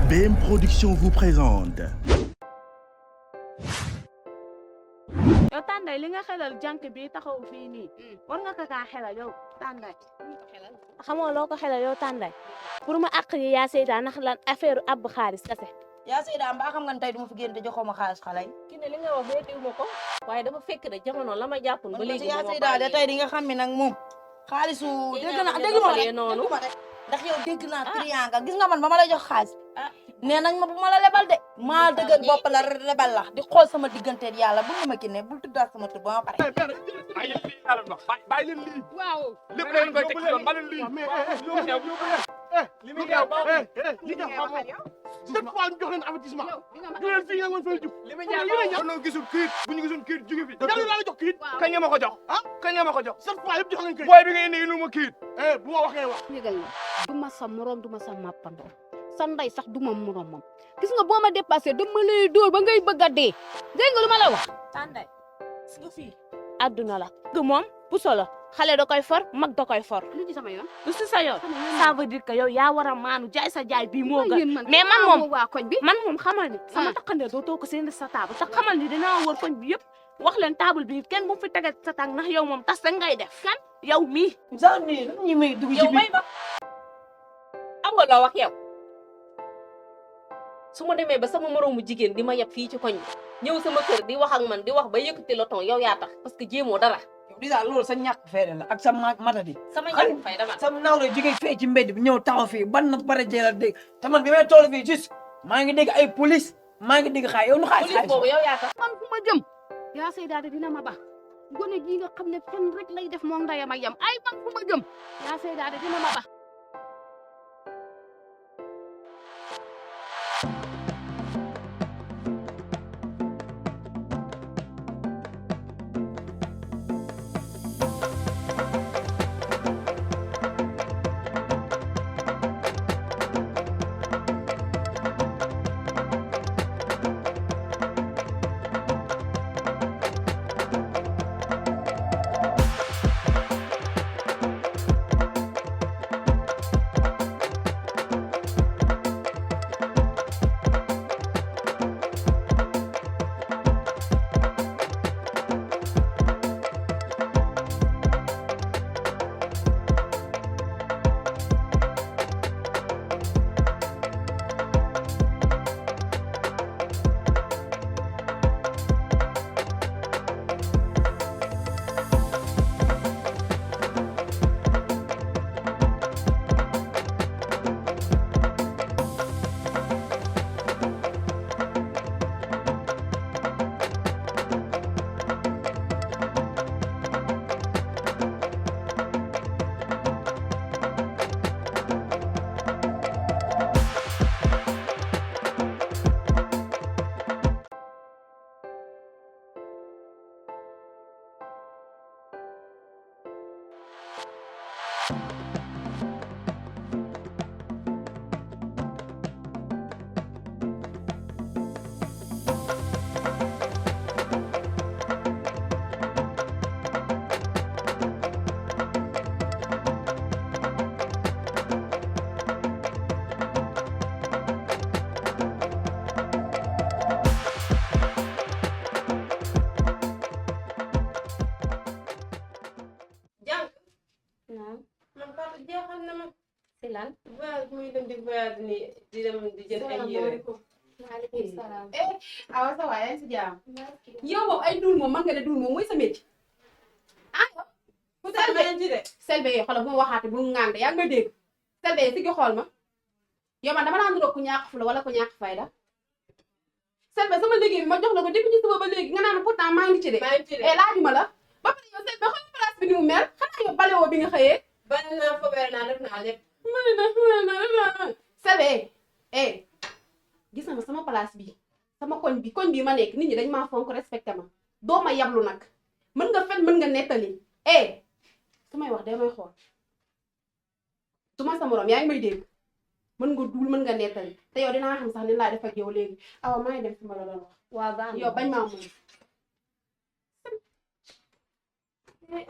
BM Production vous présente. yow Tànday li nga xelal jànk bi taxaw fii nii war nga ko kaa xelal yow Tànday xamoo loo ko xelal yow Tànday pour ma àq yi yaa Seyda ndax lan affaire ab xaalis kese. yaa Seyda mbaa xam nga ne tey du ma fi génn te joxoo ma xaalis xale yi. ki ne li nga wax weetiwu ma ko waaye dafa fekk ne jamono la ma jàppoon ba léegi yaa Seyda de tey di nga xam ne nag moom xaalisu dégg naa ndax yow dégg naa client nga gis nga man ba ma lay jox xaalis nee nañ ma bu ma la lebal de maa dëgër bopp la lebal la di xool sama digganteeg yàlla bu ma ki ne bul tuddaat sama tur ba ma pare. bàyyi leen lii. waaw lépp leen koy teg ci yoon ba leen lii. li muy ñaaw li nga xam cette fois ñu jox leen avertissement ñu leen fii nga mën fay jub li muy ñaaw ñoo gisul këyit bu ñu gisul këyit jóge fi. yàlla laa la jox këyit kañ nga ma ko jox. kañ nga ma ko jox. cette fois yëpp jox nañ këyit booy bi nga indi lu ma këyit. bu ma waxee wax ndigal la du ma sa morom du ma sa mappandoo sa ndey sax du ma moromam gis nga boo ma dépassé dama lay dóor ba ngay bëgg a dee dégg nga lu ma la wax. Tànday si nga fii adduna la du moom puso la xale da koy for mag da koy for lu ci sama yoon. lu si sa yoon ça veut dire que yow yaa war a maanu jaay sa jaay bii moo gën man mais man moom waa koñ bi man moom xamal ni sama takkandee doo toog ko seen sa table te xamal ni dinaa wër koñ bi yëpp wax leen table bi kenn bu fi tege sa tànk ndax yow moom tas rek ngay def kan yow mii sax nii ñi may dugg ci yow may ba am nga loo wax yow su ma demee ba sama moroomu jigéen di ma yab fii ci koñ bi ñëw sama kër di wax ak man di wax ba yëkkati loton yow yaa tax parce que jéemoo dara. yow déjà loolu sa ñàkk fayda la ak sa matadi. sama ñàkk fay dama sa naaw la jógee fee ci mbedd bi ñëw taxaw fii ban na pare jëla dégg te man bi may toll fii juste maa ngi dégg ay police maa ngi dégg xaay yow nu xaay police boobu yow yaa tax. man fu ma jëm yaa Seyda dina ma ba gone gii nga xam ne fenn rek lay def moom ndeyam ak yam ay man fu ma jëm yaa Seyda dina ma ba. si lan voyage muy dem di voyage ni di dem di jël ay yére. maaleykum salaam. awa sa waay yaa ngi si jàmm. yow moom ay dul moom man nga ne dul moom mooy sa métier. ku teel ma leen ci de. Selbe yi xoolal bu ma waxaate bu ngànd yaa ngi may dégg Selbe yi si gi xool ma yow man dama naan niroog ku ñàkk fu la wala ku ñàkk fayda Selbe sama liggéey bi ma jox la ko depuis ci suba ba léegi nga naan pourtant maa ngi ci de. maa ngi ci de laajuma la ba pare yow Selbe xool place bi ni mu mel xanaa yow balewoo bi nga xëyee. bari naa fobeer naa def naa lépp. Selbe gis nga ma sama place bi sama koñ bi ma nekk nit ñi dañ maa fonk respecté ma doo ma yablu nag mën nga fen mën nga nettali su may wax day may xool su ma sa morom yaa ngi may dégg mën nga duul mën nga nettali te yow dinaa xam sax ni laa def ak yow léegi awa maa ngi dem fi ma la doon wax. waaw baax na yow bañ maa moom.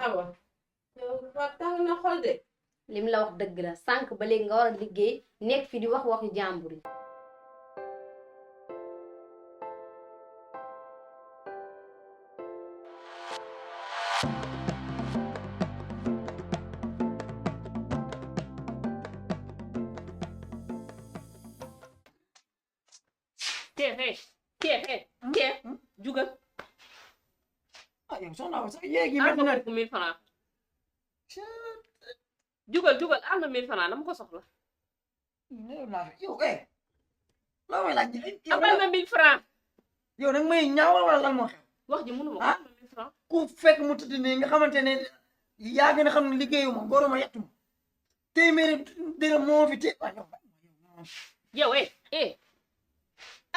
awa yow tàng na xol de. lim la wax dëgg la sànq ba léegi nga war a liggéey nekk fi di wax waxu jàmbur yi Kee jugal. ah yow soxna Awa sax yéegi mel na ko 1000 francs. jugal am na 1000 francs dama ko soxla. yow loo may laaj abal ma 1000 francs. yow nag may ñaawal wala lan moo xew wax ji mënu ma ko 1000 francs. ku fekk mu tëdd nii nga xamante ne yaa gën a xam ne liggéeyu ma góor ma yettu ma téeméeri dërëm moo fi té yow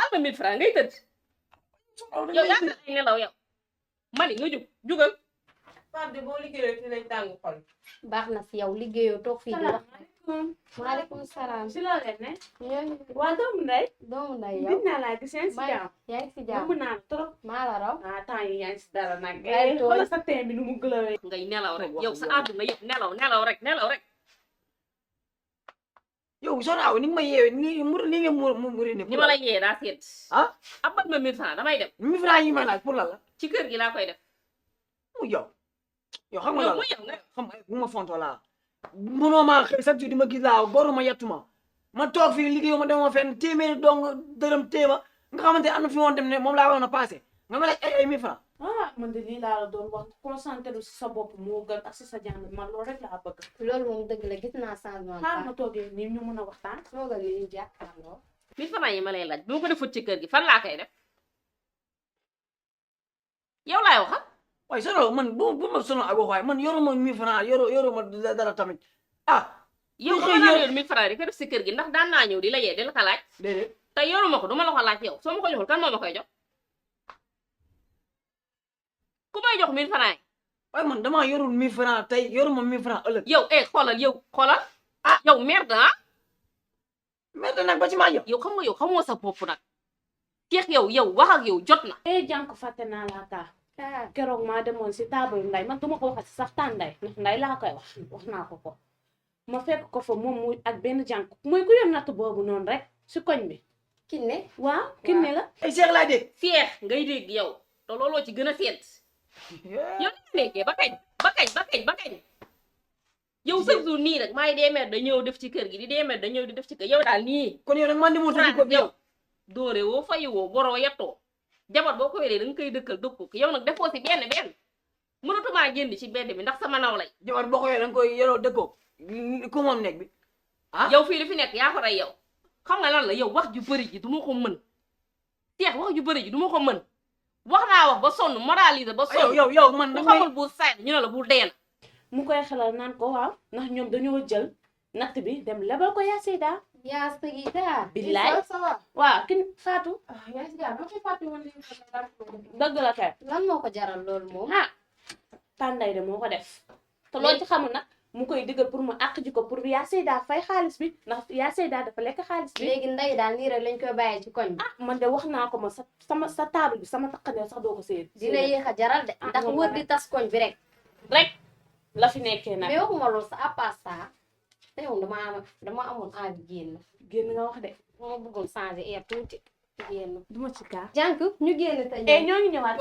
am na 1000 francs ngay tëdd. yow yaa ngi ay nelaw yow. mani nga jugal. Pape de boo liggéeyee fi lañ tàng xol. baax na si yow liggéeyoo toog fii di wax. maaleykum salaam. si loo leen ne. yaa waa doomu ndey. doomu nday yow. gis naa laa gis yaa ngi si jàmm. yaa ngi si jàmm. mën naa trop. maa la raw. ah temps yi yaa ngi si dara nag. Ay, tooy. wala sa teen bi nu mu gëlawee. ngay nelaw rek yow sa àdduna yëpp nelaw rek. yow soxna Awa ni nga ma yeewee ni nga muri ne ni ma la yee daa seet. abal ma 1000 francs damay dem. 1000 francs yi ma laaj pour lan la ci kër gi laa koy def. mu yow xam nga lan mu yow nga xam nga bu ma fonto laa mënoo maa xëy chaque jour di ma gis laa góoru ma yettu ma toog fii liggéeyu ma dema fenn téeméeri dong dërëm téema nga xamante ne am na fi woon dem ne moom laa waroon a passé nga ma laaj ay 1000 francs man de lii laa la doon wax concentré si sa bopp moo gën ak si sa jàng man loolu rek laa bëgg. loolu moom dëgg la gis naa changement. xaar ma toogee nii ñu mën a waxtaan. toogal ni ñu jàkkaarloo. 1000 francs yi ma lay laaj bi ma ko defut ci kër gi fan laa koy def yow laay wax waaye sono man bu ma sono ak waaye man yoruma 1000 francs yoruma dara tamit yow dama naa yor 1000 francs di ko def si kër gi ndax daan naa ñëw di la yee di la ko laaj déedéet te yoruma ko duma la ko laaj yow soo ma ko joxul kan moo ma koy jox ku may jox 1000 francs yi waaye man damaa yorul 1000 francs tey yoruma 1000 francs ëllëg yow xoolal yow merde merde nag ba ci maa yow xam nga yow xamoo sa bopp nag keex yow wax ak yow jot na jànk fàtte naa laa kaa keroog maa demoon si table nday man duma ko waxati sax taan nday ndax nday laa koy wax naa ko ma fekk ko fa moom muy ak benn jànk muy ku yor natt boobu noonu rek si koñ bi Kiné waaw Kiné la ay Cheikh laa dégg Cheikh ngay dégg yow te looloo ci gën a seet yow ni nekkee ba kañ yow chaque jour nii rek maay deemer da ñëw def ci kër gi di deemer da ñëw di def ci kër yow daal nii kon yow nag man di mu tëdd ko yow doore woo fayu woo boroo yettoo jabar boo ko yoree da nga koy dëkkal dëkku ko yow nag defoo si benn mënatumaa génn ci mbedd bi ndax sama naw lay jabar boo ko yoree da nga koy yoroo dëkkoo ku moom nekk bi yow fii li fi nekk yaa ko rey yow xam nga lan la yow wax ju bëri ji du ma ko mën Cheikh wax ju bëri ji du ma ko mën wax naa wax ba sonn moraliser ba sonn yow man bu xamul bu say ñu ne la bu dee na mu koy xelal naan ko waaw ndax ñoom dañoo jël natt bi dem lebal ko yaa Seyda billaay waaw kin Fatou yaa si jàmm dama fàtte woon li dëgg la kay lan moo ko jaral loolu moom. tànday de moo ko def te loolu ci xamul nag mu koy digal pour mu àq ji ko pour yaa Seyda fay xaalis bi ndax yaa Seyda dafa lekk xaalis bi léegi nday daal nii rek lañ koy bàyyi ci koñ bi. man de wax naa ko ma sa table bi sama taqandeer sax doo ko séen dina yéex a jaral de ndax wër di tas koñ bi rek la fi nekkee nag mais waxuma loolu sa à part ça te yow dama amoon envie génn nga wax de ma bëggoon changer air tuuti génn duma ci kaa jànk ñu génn te ñoo ngi ñëwaat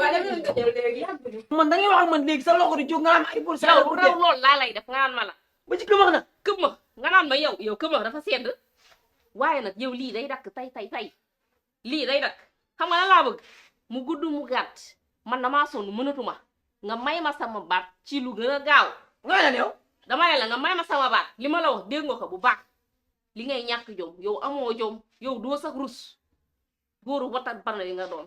man da ngay wax ak man léegi sa loxo di jóg nga naan ay pour yow bu raw loolu laa lay def nga naan ma la ba ci këmax na këmax nga naan ma yow këmax dafa sedd waaye nag yow lii day dakk tay lii day dakk xam nga lan laa bëgg mu gudd mu gàtt man damaa sonn mënatuma nga may ma sama baat ci lu gën a gaaw nga ne yow dama ne la nga may ma sama baat li ma la wax dégg nga ko bu baax li ngay ñàkk jom yow amoo jom yow doo sax rus góoru watat barna li nga doon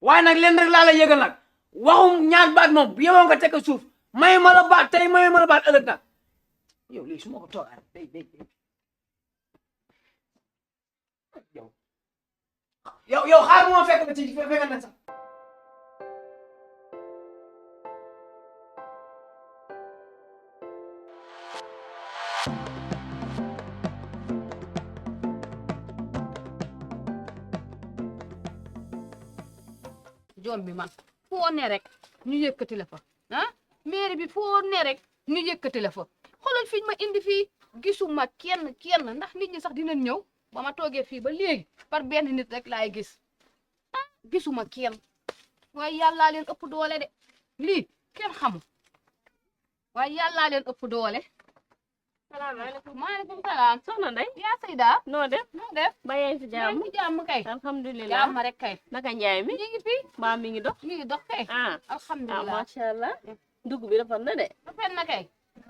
waaye nag leen rek laa la yëgal nag waxum ñaar baat moom bu yeboo nga teg ko suuf may ma la baat tey may ma la baat ëllëg nag yow léegi su ma ko toogaat day yow xaar moo fekk na ci fekk na sax jom bi man foo ne rek ñu yëkkati la fa mairie bi foo ne rek ñu yëkkati la fa xoolal fiñ ma indi fii gisuma kenn ndax nit ñi sax dinañ ñëw ba ma toogee fii ba léegi par benn nit rek laay gis gisuma kenn waaye yàllaa leen ëpp doole de lii kenn xamul waaye yàllaa leen ëpp doole salaamaaleykum. maaleykum salaam. soxna Ndeye. yaa Seyda. noo def. noo def. ba yaa ngi si jàmm. ci jàmm kay. alhamdulilah jàmm rek kay. naka njaay mi. ñu ngi fi. mbaa mi ngi dox. mi ngi dox kay. alhamdulilah. macha allah. dugub bi rafet na de. rafet na kay.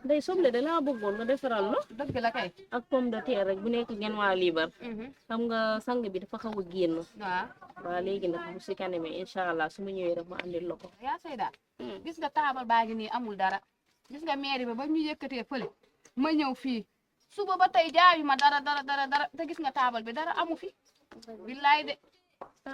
Ndeye soble de laa bëggoon nga defaral ma. dëgg la kay. ak pomme de terre rek bu nekk ngeen waa liibar. xam nga sang bi dafa xaw a génn. waaw léegi nag bu si kanamee incha allah su ma ñëwee rek ma andil la ko. yaa Seyda. gis nga taabal baa ngi nii amul dara. gis nga mairie ba ñu yëkkatee fële. ma ñëw fii. suba ba tey jaayu ma dara te gis nga taabal bi dara amu fi. billaay de.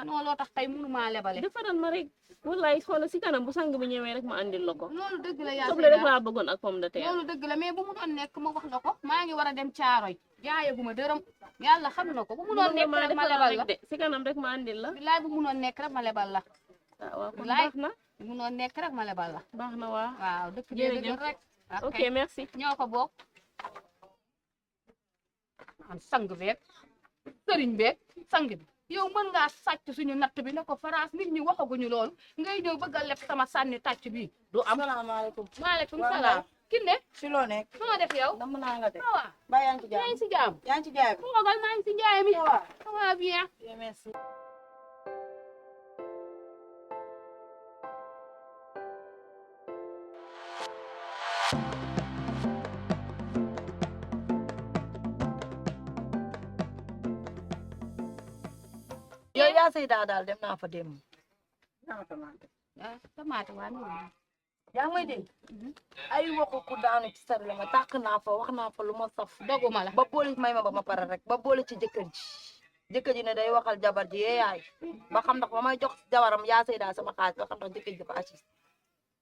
non loo tax tey mënu maa lebale. defaral ma rek. wallaay xoolal si kanam bu sang bi ñëwee rek ma andil la ko. loolu dëgg la yaa soble rek laa bëggoon ak pomme de terre. loolu dëgg la mais bu mu doon nekk ma wax la ko. maa ngi war a dem caaroy. jaayaguma dërëm. yàlla xam na ko bu mu doon nekk rek ma lebal la. si kanam rek ma andil la. billaay bu mu doon nekk rek ma lebal la. waaw kon baax na. bu mu doon nekk rek ma lebal la. baax na waaw dëkk bi dëgg rek. ok merci. ñoo ko bokk. sang beeg sëriñ beeg sang bi yow mën ngaa sàcc suñu natt bi ne ko France nit ñi waxaguñu loolu ngay ñëw bëgg a leb sama sànni tàcc bi du am. salaamaaleykum. maaleykum salaam. Kiné. si loo nekk. noo def yow. dama naa nga def. waaw. ba yaa ngi ci jaay. yaa ngi si jaam. yaa ngi ci jaay bi. toogal maa ngi si jaay mi. ça va bien. merci. yow yaa Seyda daal dem naa fa dem. tomate waa noonu. yaa ngi may dégg. ay waxu ku daanu ci sar la ma tàq naa fa wax naa fa lu ma saf. doguma la ba boole may ma ba ma pare rek ba boole ci jëkkër ji ne day waxal jabar ji yaay ba xam ndax ba may jox jabaram yaa Seyda sama xaalis ba xam ndax jëkkër ji dafa assist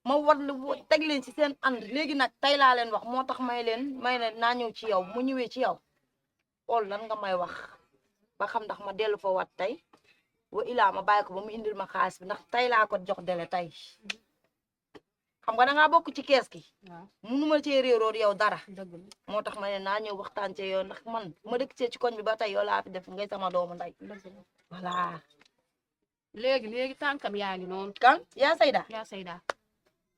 ma war lu teg leen ci seen ànd léegi nag tey laa leen wax moo tax may leen naa ñëw ci yow mu ñëwee ci yow xool lan nga may wax ba xam ndax ma dellu fa wat tey wa ilaa ma bàyyi ko ba mu indil ma xaalis bi ndax tey laa ko jox dele tey xam nga da ngaa bokk ci kees gi. waaw munu ma cee réeróor yow dara. moo tax ma ne naa ñëw waxtaan ci yow ndax man ma dëkk ci koñ bi ba tey yow laa fi def ngay sama doomu nday. voilà. léegi tànkam yaa ngi noonu. kan yaa Seyda. yaa Seyda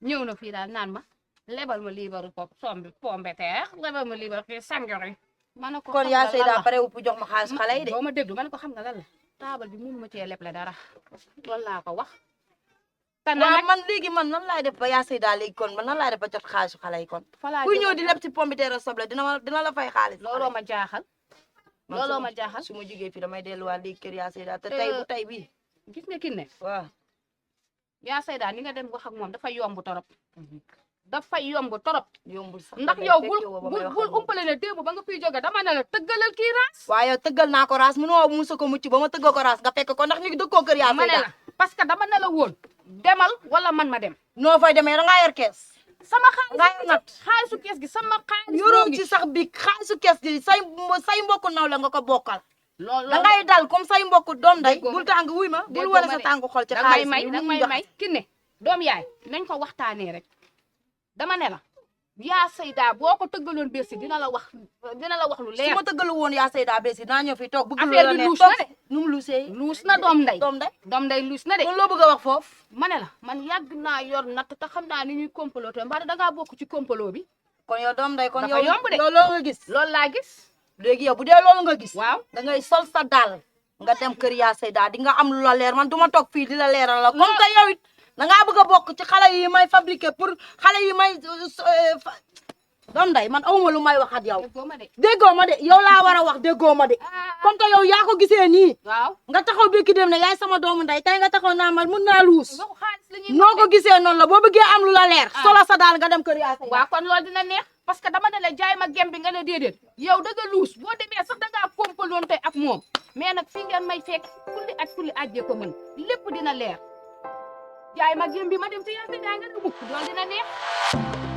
ñëw na fii daal naan ma lebal ma liibaru pop sombi pomme de terre lebal ma liibaru fii sangori. ma ne ko kon yaa Seyda pare wu jox ma xaalis xale yi de. boo ma déglu ma ne ko xam nga lan la taabal bi mënu ma cee leble dara loolu laa ko wax. waaw man léegi man nan laay def ba yaa Seyda léegi kon man nan laay def ba jot xaalisu xale yi kon. kuy ñëw di leb ci pomme de terre soble dina la fay xaalis. looloo ma jaaxal. looloo ma jaaxal su ma jugee fii damay delluwaat léegi kër yaa Seyda te tey bu tey bii. gis nga Kiné. waaw. yaa Seyda ni nga dem wax ak moom dafa yomb torop. dafa yomb torop. yombul sax ndax yow bul umpale ne démb ba nga fiy jóge dama ne la tëggalal kii raas. waaw yow tëggal naa ko raas mënoo musa ko mucc ba ma tëggal ko raas nga fekk ko ndax ñu dëkkoo kër yaa Seyda. parce que dama ne la woon demal wala man ma dem. noo fay demee da ngaa yor kees. sama xaalisu kees gi sama xaalis. yoroo ci sax bi xaalisu kees gi say mbokku naw la nga ko bokkal. loolu da ngay dal comme say mbokku doom day. bul tàng wuy ma bul wane sa tàngu xol ci xaalis bi da may may Kiné doom yaay nañ ko waxtaanee rek dama ne la yaa Seyda boo ko tëggaloon bési dina la wax lu leer. su ma tëggalu woon yaa Seyda bési dinaa ñëw fi toog. affaire bi luus na de nu mu luusee. luus na doom nday doom nday luus na de. kon loo bëgg a wax foofu. ma ne la man yàgg naa yor natt te xam naa ni ñuy comploté mbaa dangaa bokk ci complot bi. kon yow doom nday kon dafa yow yomb de loolu nga gis. loolu laa gis. léegi yow bu dee loolu nga gis. waaw da ngay sol sa daal nga dem kër yaa Seyda di nga am lu la leer man du ma toog fii di la leeral la. comme que yow it da ngaa bëgg a bokk ci xale yi may fabriqué pour xale yi may. doom nday man awuma lu may wax ak yow. déggoo ma de yow laa war a wax déggoo ma de. comme que yow yaa ko gisee nii. waaw nga taxaw bi ki dem ne yaay sama doomu nday tey nga taxaw naa ma mun naa luus. noo ko gisee noonu la boo bëggee am lu la leer. solo sa daal nga dem kër yaa Seyda. waaw kon loolu dina neex parce que dama ne la jaay ma gem bi nga ne déedéet yow da nga luus boo demee sax da ngaa kompaloonte ak moom mais nag fii ngeen may fekk kulli ajjee ko mën lépp dina leer jaay ma gem bi ma dem te yaa Seyda nga ne mukk loolu dina neex.